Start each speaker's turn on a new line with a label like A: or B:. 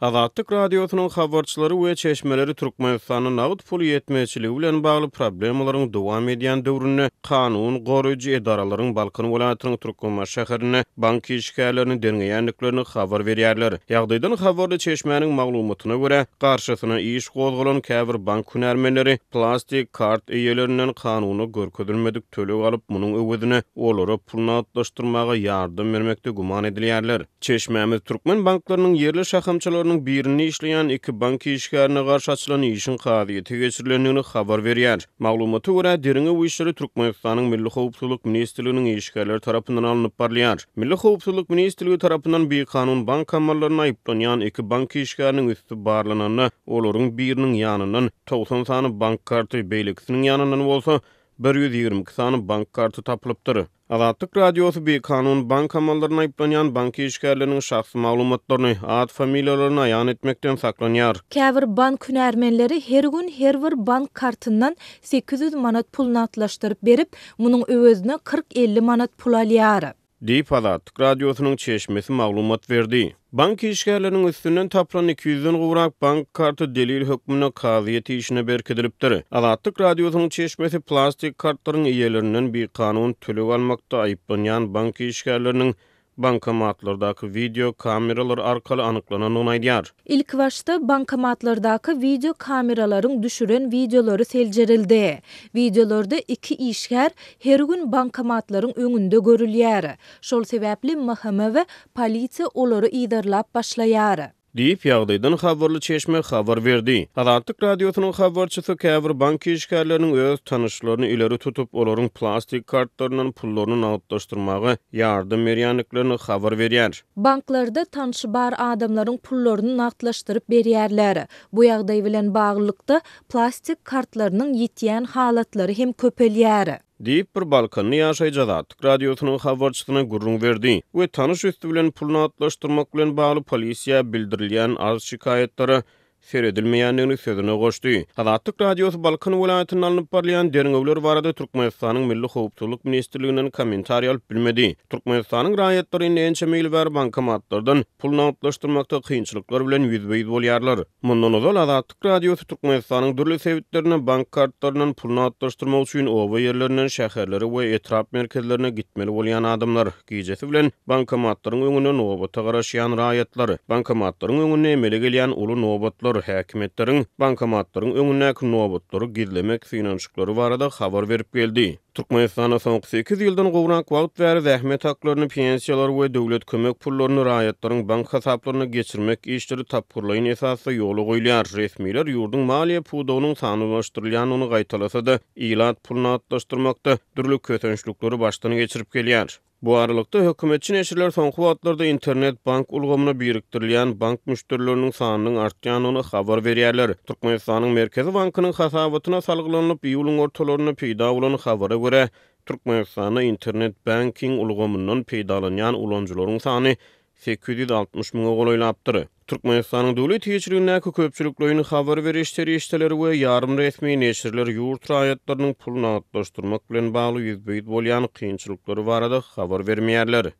A: Azatlyk Radiosynyň habarçylary we çeşmeleri Türkmenistanda nagt pul ýetmezçiligi bilen bagly problemalaryň dowam edýän döwründe kanun goraýjy edaralaryň Balkan welaýatynyň Türkmenbaşy şäherinde bank işgärlerini derňeýändiklerini habar berýärler. Ýagdaýdan habarly çeşmäniň maglumatyna görä, garşysyna iş gozgalan käbir bank hünärmenleri plastik kart eýelerinden kanunda görkezilmedik töleg alyp, munuň öwezine olara pul nagtlaşdyrmaga ýardam bermekde güman edilýärler. Çeşmämiz türkmen banklarynyň ýerli şahamçalarynyň birinde işleýän iki bank işgärine garşy açylan işiň kazyýete geçirilendigini habar berýär. Maglumata görä, derňew işleri Türkmenistanyň Milli howpsuzlyk ministrliginiň işgärleri tarapyndan alnyp barylýar. Milli howpsuzlyk ministrligi tarapyndan bikanun bank amallarynda aýyplanýan iki bank işgäriniň üsti barlananda, olaryň biriniň ýanyndan 90 sany bank karty, beýlekisiniň ýanyndan bolsa 122 sany bank karty tapylypdyr. Azatlyk Radiosy bikanun bank amallarynda aýyplanýan bank işgärleriniň şahsy maglumatlaryny, at-familiýalaryny aýan etmekden saklanýar.
B: Käbir bank hünärmenleri her gün her bir bank kartyndan 800 manat pul nagtlaşdyryp berip, munuň öwezine 40-50 manat pul alýar.
A: Diýip, Azatlyk Radiosynyň çeşmesi maglumat berdi. Bank işgärleriniň üstünden tapylan iki ýüzden gowrak bank karty delil hökmünde kazyýet işine berkidilipdir. Azatlyk Radiosynyň çeşmesi plastik kartlaryň eýelerinden bikanun töleg almakda aýyplanýan bank işgärleriniň bankomatlardaky wideo kameralar arkaly anyklanandygyny aýdýar.
B: Ilkibaşda bankomatlardaky wideo kameralaryň düşüren wideolary seljerildi. Wideolarda iki işgär her gün bankomatlaryň öňünde görülýär. Şol sebäpli MHM we polisiýa olary yzarlap başlaýar.
A: Diýip, ýagdaýdan habarly çeşme habar berdi. Azatlyk Radiosynyň habarçysy käbir bank işgärleriniň öz tanyşlaryny ileri tutup, olaryň plastik kartlaryndan pullaryny nagtlaşdyrmaga ýardam berýändiklerini habar berýär.
B: Banklarda tanşy bar adamlaryň pullaryny nagtlaşdyryp berýärler. Bu ýagdaý bilen baglylykda, plastik kartlarynyň ýitýän halatlary hem köpelýär.
A: Diýip, bir balkanly ýaşaýjy Azatlyk Radiosynyň habarçysyna gürrüň berdi we tanyş üsti bilen pul nagtlaşdyrmak bilen bagly polisiýa bildirilýän arz-şikaýatlara seredilmeýändigini sözüne goşdy. Azatlyk Radiosy Balkan welaýatynda alnyp barylýan derňewler barada Türkmenistanyň Milli howpsuzlyk ministrliginden kommentariý alyp bilmedi. Türkmenistanyň raýatlary indi ençeme ýyl bäri bankomatlardan pul nagtlaşdyrmakda kynçylyklar bilen ýüzbe-ýüz bolýarlar. Mundan ozal, Azatlyk Radiosy Türkmenistanyň dürli sebitlerinde bank kartlaryndan pul nagtlaşdyrmak üçin oba ýerlerinden şäherlere we etrap merkezlerine gitmeli bolýan adamlar, gijesi bilen bankomatlaryň öňünde nobata garaşýan raýatlar, bankomatlaryň öňünde emele gelýän uly nobatlar, häkimiýetleriň bankomatlaryň öňündäki nobatlary gizlemek synanyşyklary barada habar berip geldi. Türkmenistanda soňky sekiz ýyldan gowrak wagt bäri zähmet haklaryny, pensiýalary we döwlet kömek pullaryny raýatlaryň bank hasaplaryna geçirmek işleri tapgyrlaýyn esasda ýola goýulýar. Resmiler ýurduň maliýe pudagynyň sanlylaşdyrylýandygyny gaýtalasa-da, ilat pul nagtlaşdyrmakda dürli kösençlikleri başdan geçirip gelýär. Bu aralykda, hökümetçi neşirler soňky wagtlarda internet-bank ulgamyna birikdirilýän bank müşderileriniň sanynyň artýandygyny habar berýärler. Türkmenistanyň Merkezi bankynyň hasabatyna salgylanylyp, iýulyň ortalarynda peýda bolan habara görä, Türkmenistanda internet-banking ulgamyndan peýdalanýan ulanyjylaryň sany 860 müňe golaýlapdyr. Türkmenistanyň döwlet eýeçiligindäki köpçülikleýin habar beriş serişdeleri we ýarym resmi neşirler ýurt raýatlarynyň pul nagtlaşdyrmak bilen bagly ýüzbe-ýüz bolýan kynçylyklary barada habar bermeýärler.